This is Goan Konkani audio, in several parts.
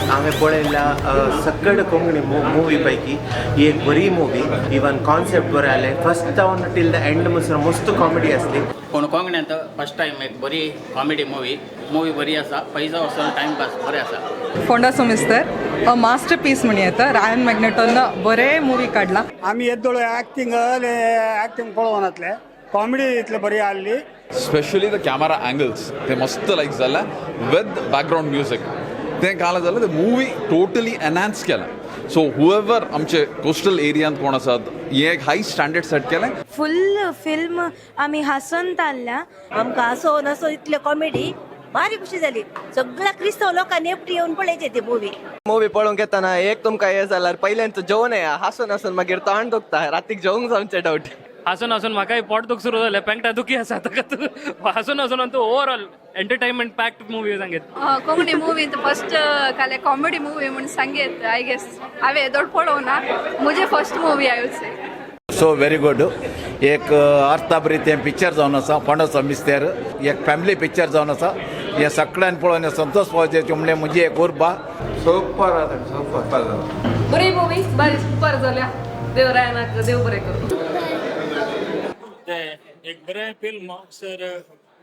हांवें पळयल्ल्या सकड कोंकणी मुवी पैकी ही एक बरी मुवी. इवन कॉन्सेप्ट बरें आसलें, फस्ट जावन टील the and म्हणसर मस्त कॉमेडी आसली. पूण कोंकण्यांत फर्स्ट टायम एक बरी कॉमेडी मुवी. मुवी बरी आसा, पयसो वचून टायमपास बरें आसा. फोंडा मिस्तर मास्टर पीस म्हणी येता. रायन मॅग्नेटोन बरें मुवी काडला. आमी येद्दोळ ऍक्टिंग ऍक्टिंग पळोवनातले, कॉमेडी इतले बरी आहली. स्पेशली the camera angles ते मस्त लायक जाल्या विथ बॅकग्रावंड म्युजीक तें घाला जाल्यार the movie totally enhance केला. सो हुएवर आमचे कोस्टल एरियांत कोण आसात, हे एक हाय स्टँडर्ड सेट केलें. फुल फिल्म आमी हांसोन ताल्ल्या. आमकां हांसोन हांसोन इतले कॉमेडी, भारी खुशी जाली. सगळ्या क्रिस्तांव लोकांनी एकटी येवन पळयचे ती मुवी. मूवी पळोवंक येताना एक तुमकां हें जाल्यार पयल्यांच जेवण येया, हासून हासून मागीर तोंड दुखता, रातीक जेवंक जावचें डावट. हासून हासून म्हाकाय पोट दुख सुरू जालें, पेंटा दुखी आसा ताका. हासून हासून तूं ओवरऑल एंटरटेनमेंट पॅक्ड मुवी सांगीत. कोंकणी मूवी फस्ट काले कॉमेडी मूवी म्हूण सांगेत. I guess हांवें दोड पळोवना, म्हजे first movie I would say. So very good. एक अर्थाभरीत हें पिक्चर जावन आसा. फोंडा मिस्तेर एक फॅमिली पिक्चर जावन आसा. हें सगळ्यान पळोवन संतोष पावचें म्हणलें म्हजी एक उर्बा. सुपर आसा, सुपर. बरी मूवी, बरी सुपर जाल्या. देवरायनाक देव बरें करूं. ते एक बरें फिल्म सर,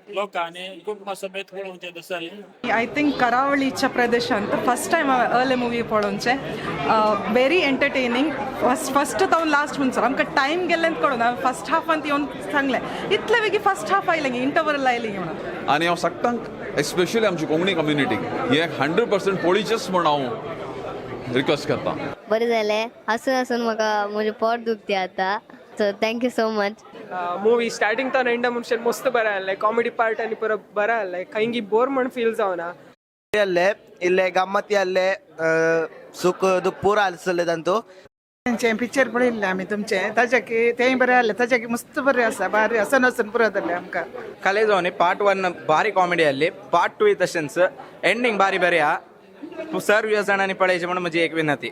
लोकांनी कुटुंबा समेत पळोवचें तशें. I think ಕರಾವಳಿಚ ಪ್ರದೇಶ ಅಂತ ಫಸ್ಟ್ ಟೈಮ್ ಅರ್ಲೆ ಮೂವಿ ಪಳೋಂಚೆ. Very entertaining. ಫಸ್ಟ್ ಫಸ್ಟ್ ತಾವು ಲಾಸ್ಟ್ ಮುಂಚೆ ಆमकां टायम गेल्ले ಕೊಡೋಣ. ಫಸ್ಟ್ ಹಾಫ್ ಅಂತ ಇವನ್ सांगलें, इतले बेगी फस्ट हाफ आयलें, इंटरवल आयलें म्हणून. आनी हांव सगळ्यांक, एस्पेशली आमची कोंकणी कम्युनिटीक, हे एक 100% पळोवचेच म्हूण हांव रिक्वेस्ट करता. बरें जालें, हांसून हांसून म्हाका म्हजें पोट दुखता आतां. So thank you so much. Movie starting तान एंडा मनशान मस्त बरें आहलें. कॉमेडी पार्ट आनी पुरो बरें आहलें, खंय बोर म्हण फील जावना. ಅಲ್ಲೇ ಇಲ್ಲೇ ಗಮ್ಮತಿ ಅಲ್ಲೇ सुख दुःख पुरा आसले तांतू. पिक्चर पळयल्लें आमी तुमचें, ताच्या तेंय बरें आहलें, ताच्या मस्त बरें आसा, बारी हसन हसन पुरो जालें आमकां. ಕಲೆಜೋನಿ ಪಾರ್ಟ್ ಒನ್ ಭಾರಿ ಕಾಮಿಡಿ ಅಲ್ಲಿ, ಪಾರ್ಟ್ ಟೂ तशेंच एंडिंग भारी बरी हा. सर जाणांनी पळयचें म्हणून म्हजी एक विनंती.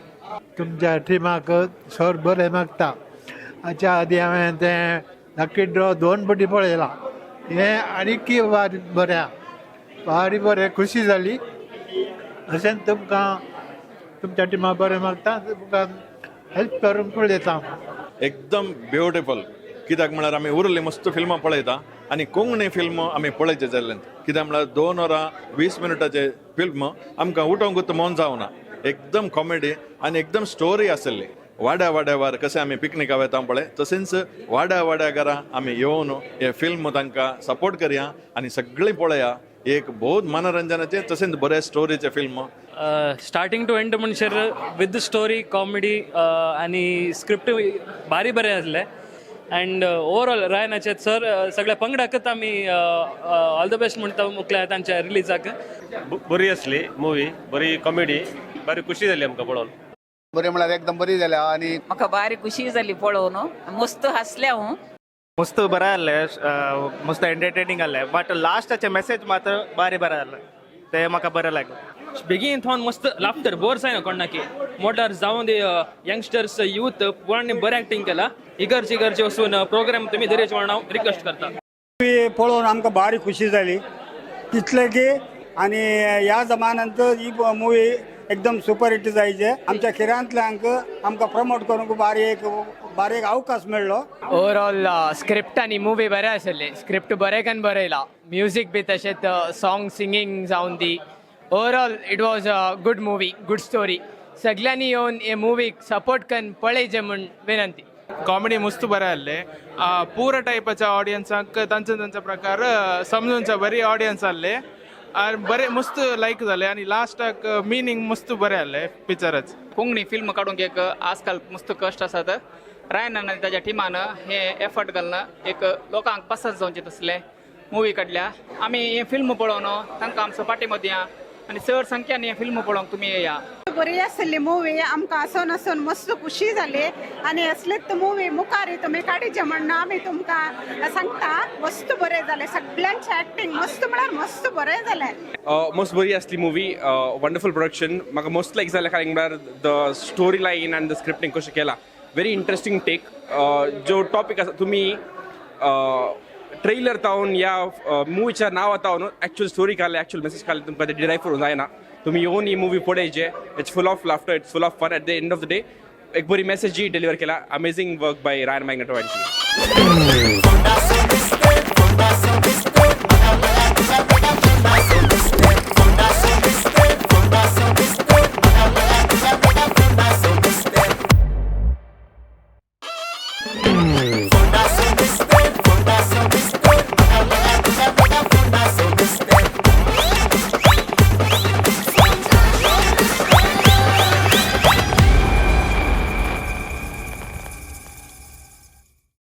तुमच्या टिमाक सर बरें मागता. हाच्या आदी हांवें तें लकी ड्रॉ दोन पटी पळयलां. हें आनीकय बारी बरें आहा, बारी बरें, खुशी जाली. अशेंच तुमकां तुमच्या टिमाक बरें मागता, तुमकां हेल्प करूंक पळयता. एकदम ब्युटिफूल. कित्याक म्हळ्यार आमी उरली मस्त फिल्मां पळयता आनी कोंकणी फिल्म आमी पळयचें जाल्लें. कित्याक म्हळ्यार 2 वरां 20 मिनटाचें फिल्म, आमकां उठोवंकूच मन जावना. एकदम कॉमेडी आनी एकदम स्टोरी आसली. वाड्या वाड्यावर कशें आमी पिकनिका वता पळय, तशेंच वाड्या वाड्या घरा आमी येवन हे फिल्म तांकां सपोर्ट करया आनी सगळीं पळया. एक बहुत मनोरंजनाचें तशेंच बरें स्टोरीचें फिल्म. स्टार्टिंग टू एंड म्हणसर विथ स्टोरी, कॉमेडी आनी स्क्रिप्ट भारी बरें आसलें. अँड ओवरऑल रायनाचे सर सगळ्या पंगडाकच आमी ऑल the best म्हणटा मुखल्या तांच्या रिलीजाक. बरी आसली मुवी, बरी कॉमेडी, बरी खुशी जाली आमकां पळोवन. बरी म्हळ्यार एकदम बरी जाल्या आनी म्हाका बारी खुशी जाली पळोवन, मस्त हांसलें हांव. मस्त बरें आहलें, मस्त एंटरटेनिंग आहलें, बट लास्टाचे मेसेज मात्र बारी बरें आहलें, ते म्हाका बरें लागलें. बेगीन थोन मस्त लाफ्टर, बोर जायना कोणाकी. मोटार जावन दी यंगस्टर्स, यूथ पुरांनी बरें एक्टिंग केला. इगर्ज इगर्जे वचून प्रोग्राम तुमी दरेच म्हणून हांव रिक्वेस्ट करता. मुवी पळोवन आमकां भारी खुशी जाली तितले की आनी ह्या जमान्यांत ही मुवी एकदम सुपर हिट जायचे. आमच्या खिरांतल्यांक आमकां प्रमोट करूंक बारीक एक अवकाश मेळ्ळो. ओवरऑल स्क्रिप्ट आनी मुवी बरें आसले. स्क्रिप्ट बरें कन बरयला, म्युजीक बी तशेंच सॉंग सिंगींग जावन दी. Overall it was a good movie, good story. सगळ्यांनी येवन हे मुवीक सपोर्ट करून पळयचें म्हूण विनंती. कॉमेडी मस्त बरें आहले. पुरा टायपाच्या ऑडियन्साक तांचे तांचे प्रकार समजूनचा बरी ऑडियन्स आहले आनी बरे मस्त लायक जाले आनी लास्टाक मिनींग मस्त बरें आहले पिक्चराच. कोंकणी फिल्म काडूंक एक आजकाल मस्त कश्ट आसात. रायनान आनी ताच्या टिमान हे एफर्ट घालून एक लोकांक पसंत जावचें तसलें मुवी काडल्या. आमी हें फिल्म पळोवन तांकां आमचो पाठिंबो दिया आनी चड संख्यान हें फिल्म पळोवंक तुमी येया. बरी आसली मुवी. आमकां हसोन हसोन मस्त खुशी जाली आनी असलेच मुवी मुखार तुमी काडीचे म्हण आमी तुमकां सांगता. मस्त बरें जालें, सगळ्यांचें एक्टींग मस्त म्हळ्यार मस्त बरें जालें. मस्त बरी आसली मुवी, वंडरफूल प्रोडक्शन. म्हाका मोस्ट लायक जालें कारण म्हळ्यार the story line and the scripting कशें केलां, व्हेरी इंट्रस्टींग टेक. जो टॉपीक आसा, तुमी ट्रेलर तावन या मुवीच्या नांवा तावन एक्चुअल स्टोरी काडले, एक्चुअल मेसेज काडले, तुमकां ते डिरायव करूंक जायना. तुमी येवन ही movie पळयचे. It's full of laughter, it's full of fun. At the end of the day एक बरी मेसेजूय डिलिव्हर केला. Amazing work by Ryan Magneto and.